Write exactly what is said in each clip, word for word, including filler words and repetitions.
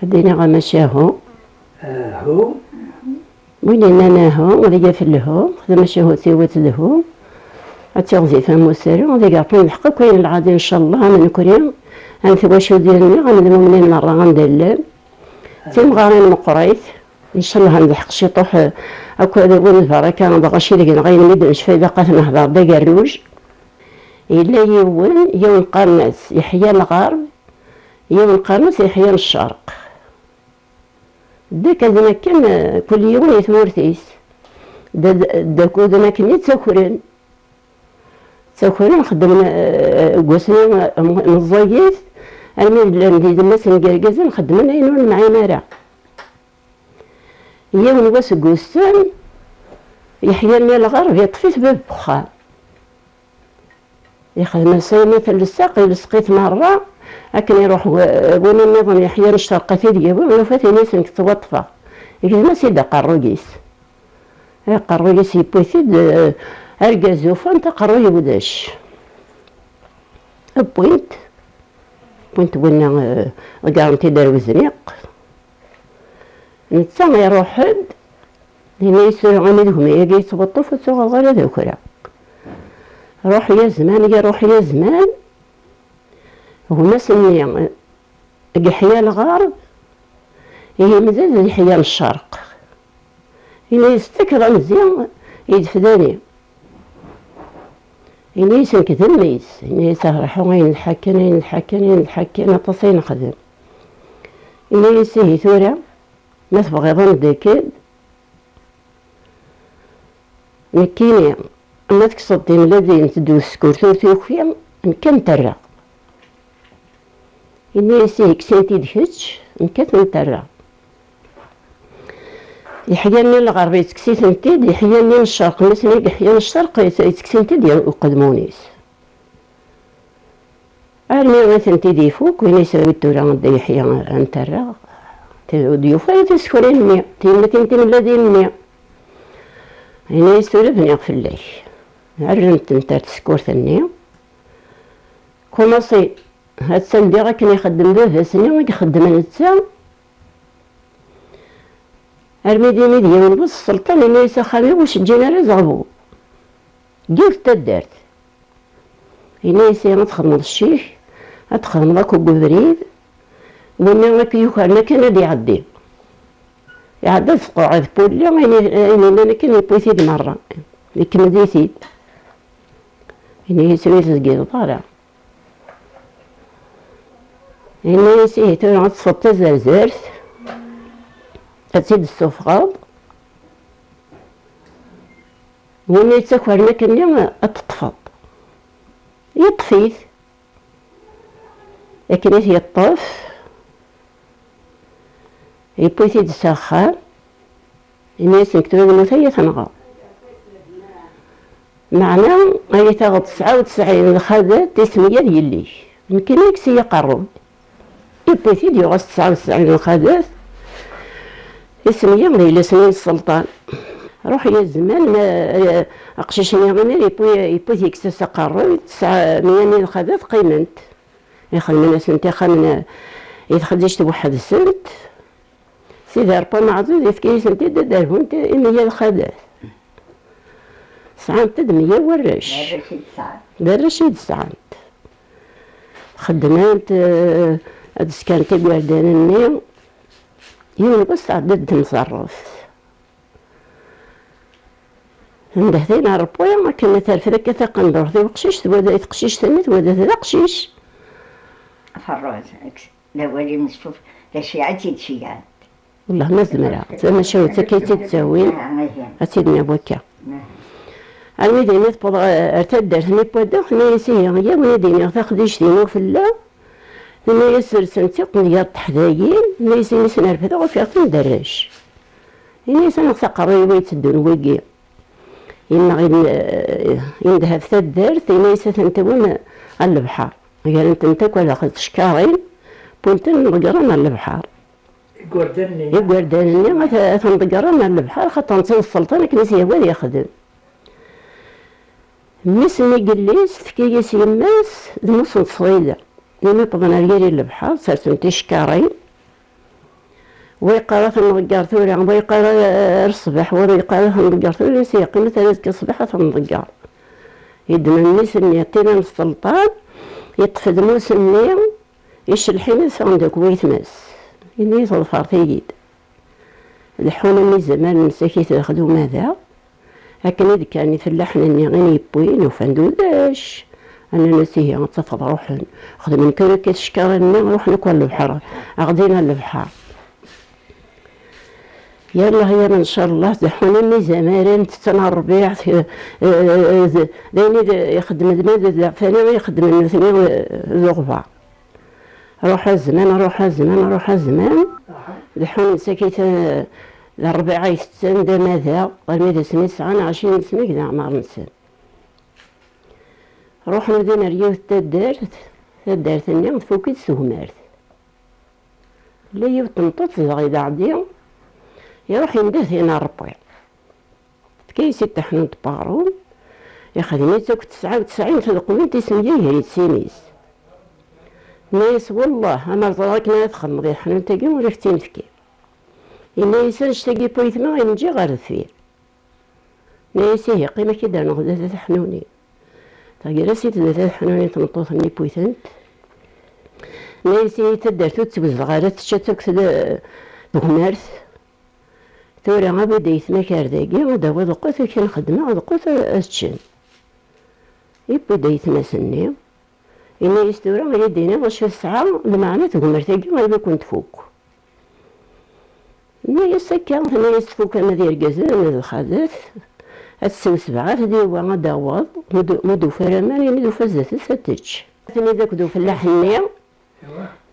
Ad d-iniɣ amacahu. Ahu. Win yennan ahu, ad yaf lhu, tamacahut-iw ad telhu. Ad tiɣzif am usaru, ad igeṛ Ṛebbi lḥeqq akk ayen lɛadi, ncallah, am nekni, am twacult-nni, am lmumnin merra anda llan. D timɣarin meqqrit, ncallah, ad nlḥeq ciṭuḥ, eh, akk ad awin lbaraka, dɣa acu i deg-neɣ ayen mi d-necfa ilaq ad t-nehder d agerruj. Yella yiwen, yiwen qqaren-as Yeḥya Lɣerb, yiwen qqaren-as Yeḥya n Ccerq. Ddak ad akken, eh, kul yiwen i tmurt-is. Da, da, da, d akken i ttakren. Ttakren, xeddmen, eh, deg wasmi, eh, meẓẓiyit, armi llan di tlemmast n yergazen, xeddmen ayen ur nemɛin ara. Yiwen wass deg wussan, Yeḥya-nni Lɣerb yeṭṭef-it bab n uxxam. Yexdem-as ayen i t-lseq, ilseq-it merra, akken iruḥ wa-, win nniḍen Yeḥya n Ccerq ad t-id-yawi, yufa-t, ini-as nekk ttwaṭṭfeɣ. Gzem-as-id aqerruy-is. Aqerruy-is yewwi-t-id, eh, argaz ufan-t, aqerruy ulac. Wwin-t, wwin-t winna, eh, ḍeggren-t-id ar wezniq. Netta iruḥ-d, yenna-yas tura imi d gma-agi yettwaṭṭef ur tuɣaleḍ ara d akra. Ruḥ ya zman, ya ruḥ ya zman, gma-s-nni deg Yeḥya Lɣerb, yemdel d Yeḥya n Ccerq. Yenna-yas tekkeḍ am zi yedfdani. Yenna-yas nekk d mmi-s. Yenna-yas ah raḥu ayen lḥakken, ayen lḥakken, ayen lḥakken, aṭas ay nexdem. Yenna-yas ihi tura ma tebɣiḍ ad neddakel, nekkini ma tekkseḍ timladin teddu tsekkurt ur tuki, nekk ad n-terreɣ. Yenna-yas ihi kkes-tent-id kečč, nekk ad tent-rreɣ. Yeḥya-nni n Lɣerb yettekkes-itent-id, Yeḥya-nni n Ccerq, mmi-s-nni n Yeḥya n Ccerq yet-, yettekkes-itent-id uqedmun-is. Armi i tent-id-ifuk, yenna-yas awi-d tura a Dda Yeḥya ad tent-rreɣ. Ur d-yufi ara tisekrin-nni, tiyemmatin timladin-nni. Yenna-yas tura bniɣ fell-ak. Rrent-tent ar tsekkurt-nni. Kumaṣi, ha-tt-an diɣ akken ixeddem baba-s-nni i ixeddem netta. Armi d imi d yiwen wass sselṭan yenna-yas axxam-iw ur s-ǧǧin ara azeɣbu. Deg yiwet taddart. Yenna-yas ihi ad txedmeḍ ccik, ad txedmeḍ akk deg ubrid, winna akk yukren akken ad iɛeddi. Iɛedda tqeɛɛed Pulli, ayen, ayen yellan akken yewwi-t-id merra, ikemmel-it-id. Yenna-yas ur yi-tezgireḍ ara. Yenna-yas ihi tura ad teṭṭfeḍ tazerzert, ad tt-id-tessufɣeḍ, winna yettakren akkenni ad teṭṭfeḍ. Yeṭṭef-it. Akken i t-yeṭṭef, yewwi-t-id s axxam, yenna-yas nekk tura lmut ay tenɣeḍ. Meɛna ay taɣeḍ tesɛa u tesɛin lxadat, isem-iyi ad yelli-k. Nekkini kkes-iyi aqerruy. Yewwi-t-id, yuɣ-as tesɛa u tesɛin lxadat, isem-iyi d ayla-s-nni n sselṭan. Ruḥ ya zman, ma, eh, aqcic-nni imir yewwi, yewwi-t yekkes-as aqerruy, tesɛa meyya-nni lxadat qqiment. Ixedmen-asent ixxamen i txeddict weḥd-sent. Sidi Ṛebbi ameɛzuz yefka-yasent-id ad d-argunt i meyya lxadat. Sɛant-d meyya warrac. D arrac i d-sɛant. D arrac i d-sɛant. Xeddment, eh, ad d-skernt igerdan-nni. Yiwen wass tɛedda-d temẓerruft. Ndeh-t-in ar Ṛebbi, akken ma terfed akka taqendurt i uqcic, twala, i teqcict-nni twala-t d aqcic. Ferruz, d awal-im s tuf-, taciɛa i tt-id-ceyyɛent. Wellah ma zemreɣ, d tamacahut akka i tt-id-ttawin, ah, ihi, ad tt-id-nawi akka. Ah. Armi d ayen i tewweḍ ɣer, ar taddart-nni n Wadaɣ, tenna-yas ihi, yaw ad d-iniɣ taqdict-inu fell-a, tenna-yas sersen-tt akk deg yiṭṭeḥ dayi, tenna-yas imi s-nerfed ufiɣ-ten d arrac. Ini-as, "Aneɣ s aqerruy-iw ay tteddun wigi?" Yenneɣ in-, indeh ɣef taddart, ini-as, "Atan tawim ar lebḥer." Gar-ntent akk ar daxel tcekkaṛin, wwin-ten ḍeggren ar lebḥer. Igerdan-nni? Igerdan-nni at-, atan ḍeggren ar lebḥer, xaṭer netta d sselṭan akken i s-yehwa ad yexdem. Mmi-s-nni n yelli-s tefka-yas yemma-s d mmus n ṣṣida. Imi wwḍen ar yiri n lebḥer, sersen ticekkaṛin. Wa yeqqar ad ten-nḍegger tura, wa yeqqar ar ṣṣbeḥ, wa yeqqar ad ten-nḍegger tura, si yeqqim ad azekka ṣṣbeḥ ad ten-nḍegger. Yeddem mmi-s-nni ṭṭilan n sselṭan, yeṭṭef-d Musa-nni, icelḥin ad ffɣen-d akk waytma-s. Ini-yi teḍfer-iyi-d. Leḥḥun am izamaren msakit lexduma da. Akken i d-kkren ifellaḥen-nni i n-yewwin, ufan-d ulac. Nnan-as ihi ad tafeḍ ruḥen. Xedmen kan akka tcekkarin-nni, ruḥen akk ar lebḥer. Ɣdin ar lebḥer. Yallah ya man, ncallah, leḥḥun am izamaren, tetten rrbiɛ, eh, eh, d d ayen i d-, ixeddem d ma d ddɛef-nni i ixeddmen nutni, eh, d uɣbar. Ruḥ a zman, ruḥ a zman, ruḥ a zman. Leḥḥun msakit, eh, d rrbiɛ ay tetten, d amadaɣ, armi d asmi sɛan ɛecrin n sna deg leɛmer-nsen. Ruḥen din ar yiwet taddart, taddart-nni tfuk-itt tegmert. Tella yiwet n tmeṭṭut tezdeɣ i Dɛeddi, iruḥ yendeh tin ar Ṛebbi. Tefka-yas-id taḥnunt n weɣrum, ixdem-itt akk tesɛa u tesɛin tleqwint, isemgager-itt s imi-s. Tenna-yas: "Wellah, amer ẓriɣ akken ara txedmeḍ i teḥnunt-agi, ur ak-tt-in-fkiɣ." Yenna-yas: "Annect-agi n waytma i m-ǧǧiɣ ɣer deffir." Tenna-yas: "Ihi, qqim ad k-id-rnuɣ zdat At Ḥnuni." Tagra-s i tella At Ḥnuni, tmeṭṭut-nni n waytma. Tenna-yas: "Ihi, taddart ur tt-wezdeɣ ara, tečča-tt akk td-, tegmert. Tura, awi-d aytma-k ar dagi, ad d-tawiḍ lqut akken xedmeɣ, lqut ad ččen." Yewwi-d aytma-s-nni, yenna-yas: "Tura, ad yi-d-tiniḍ acu tesɛa, lmeɛna tegmert-agi armi ken-tfuk." Tenna-yas akka, tenna-yas: "Tfuk ama d irgazen, ama d lxalat, ad tsew sebɛa, ad d-iwa, ad d-taweḍ, ma d-, ma d-tufa ara aman, imi d-tufa zdat-s ad tečč." Tenna-d akked ufellaḥ-nni,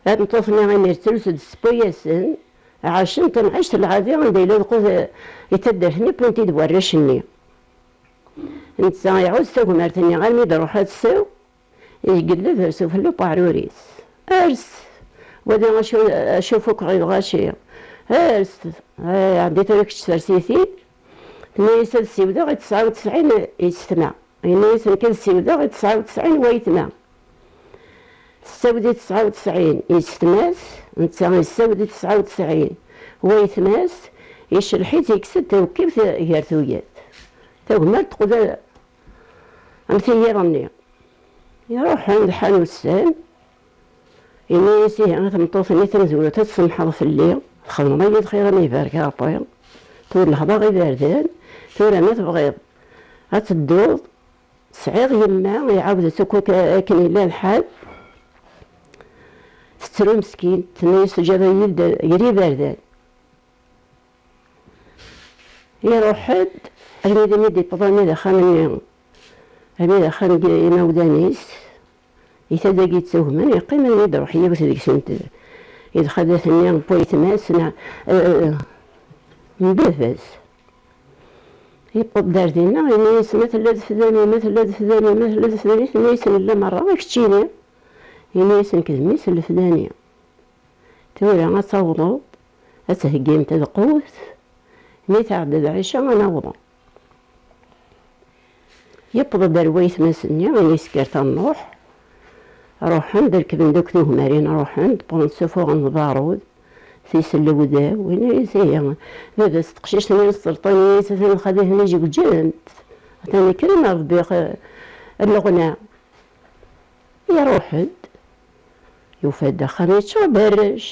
tameṭṭut-nni imir tettrus-d s wayyasen, ɛacen tamɛict lɛadi anda yella lqut i taddart-nni, wwin-t-id warrac-nni. Netta iɛuzz tagmert-nni armi d-ruḥ ad tsew, yegelled ar sufella n uqerruy-is. Ers! Wali acu, acu fukeɣ i lɣaci. Ers! Ay, ɛeddi tura kečč sers-it-id. Tenna-yas: "Ad siwdeɣ i tesɛa u tesɛin yessetma." Yenna-yas: "Nekk ad siwdeɣ i tesɛa u tesɛin waytma." Tessawed i tesɛa u tesɛin yessetma-s, netta yessawed i tesɛa u tesɛin waytma-s, icleḥ-itt, yekkes-d tawekkiwt gar tuyat. Tagmert teqqel am tiyiḍ-nni. Iruḥen lḥal ussan, yenna-yas: "Ihi a tmeṭṭut-nni tamezwarut, ad tsemḥeḍ fell-i, txedmeḍ-iyi-d xir, am ibarek Ṛebbi, twellheḍ-aɣ iberdan, tura ma tebɣiḍ ad tedduḍ, sɛiɣ yemma, iɛawed-as akk ak-, akken yella lḥal, tettru meskint, tenna-yas: 'Teǧǧiḍ-iyi-d gar iberdan.'" Iruḥ-d, armi d imi d-iwweḍ armi d axxam-nni, armi d axxam n imawlan-is, itad-agi yettagmen, yeqqim armi d-iruḥ yiwet deg-sent, i d xalat-nni n waytma-s, neɣ, eh, n baba-s. Yewweḍ-d ar dinna, yenna-yas: "Ma tella d fdani, ma tella d fdani, ma tella d fdani." Tenna-yas: "Nella merra, i keččini." Yenna-yas: "Nekk d mmi-s n lefdani. Tura ad tawḍeḍ, ad theggimt lqut, mi tɛedda lɛica ad nawḍen." Yewweḍ-d ar waytma-s-nni, ini-as: "Kker tannuḥ." Ruḥen-d, rekben-d akk tugmarin, ruḥen-d, wwḍen-d, sufuɣen-d barud, tisellewda, win-, ini-as: "Ihi, baba-s teqcict-nni n sselṭan, ini-as, atan lxalat-nni jeggǧent, atan kkren, rebbiɣ, eh, nneɣna." Iruḥ-d, yufa-d axxam yeččur d arrac.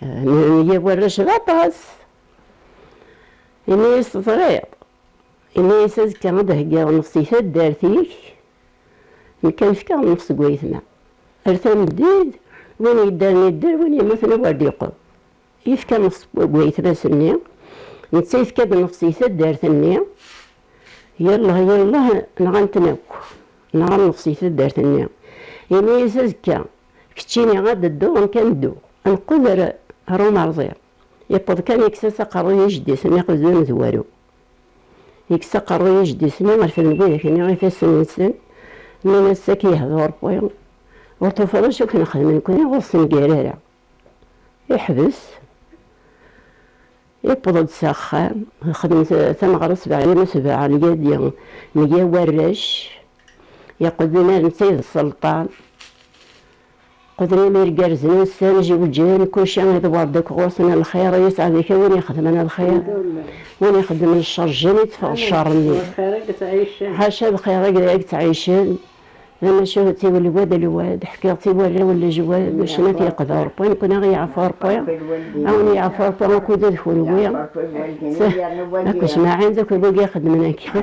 Eh, meyya warrac d aṭas. Ini-as: "Teẓriḍ," ini-as, "azekka ad d-heggiɣ nnefs i taddart-ik, nekk ad fkeɣ nnefs deg waytma. Ar tameddit, win yeddren yedder, win yemmuten awer d-yeqqel." Yefka nnefs deg waytma-s-nni, netta yefka-d nnefs i taddart-nni. Yallah, yallah, nɣan-ten akk. Nɣan nnefs i taddart-nni. Ini-as: "Azekka, keččini ad d-tedduḍ, nekk ad neddu. Ad neqqel ar, ar umerẓi." Yewweḍ kan, yekkes-as aqerruy i jeddi-s-nni, aqbel d amezwaru. Yekkes aqerruy i jeddi-s-nni, refden widak-nni ifassen-nsen. Nnan-as: "Akka yehder Ṛebbi, ur tufiḍ acu k-nexdem nekni, ur s-tengir ara." Iḥbes, yewweḍ-d s axxam, xedmen tameɣra sebɛa yama sebɛa lyadi, meyya warrac, yeqqel d netta i d sselṭan. Xedmen irgazen ussan, jiwǧen, kulci iḍewwer-d akk ɣur-sen. Lxir i yesɛa deg-k a win ixedmen lxir. Win ixedmen ccer, jjan yetteffeɣ ccer-nni. Ḥaca lxir i yettɛicen. Amacu tiwelwa d lwad, ḥkiɣ-tt i warraw n lejwad, ucen ad t-yeqḍu Rebbi, nekkni ad ɣ-yeɛfu Rebbi, a wen-yeɛfu Rebbi akked d kunwi. Akk jmaɛin d akk wigi ixedmen akka.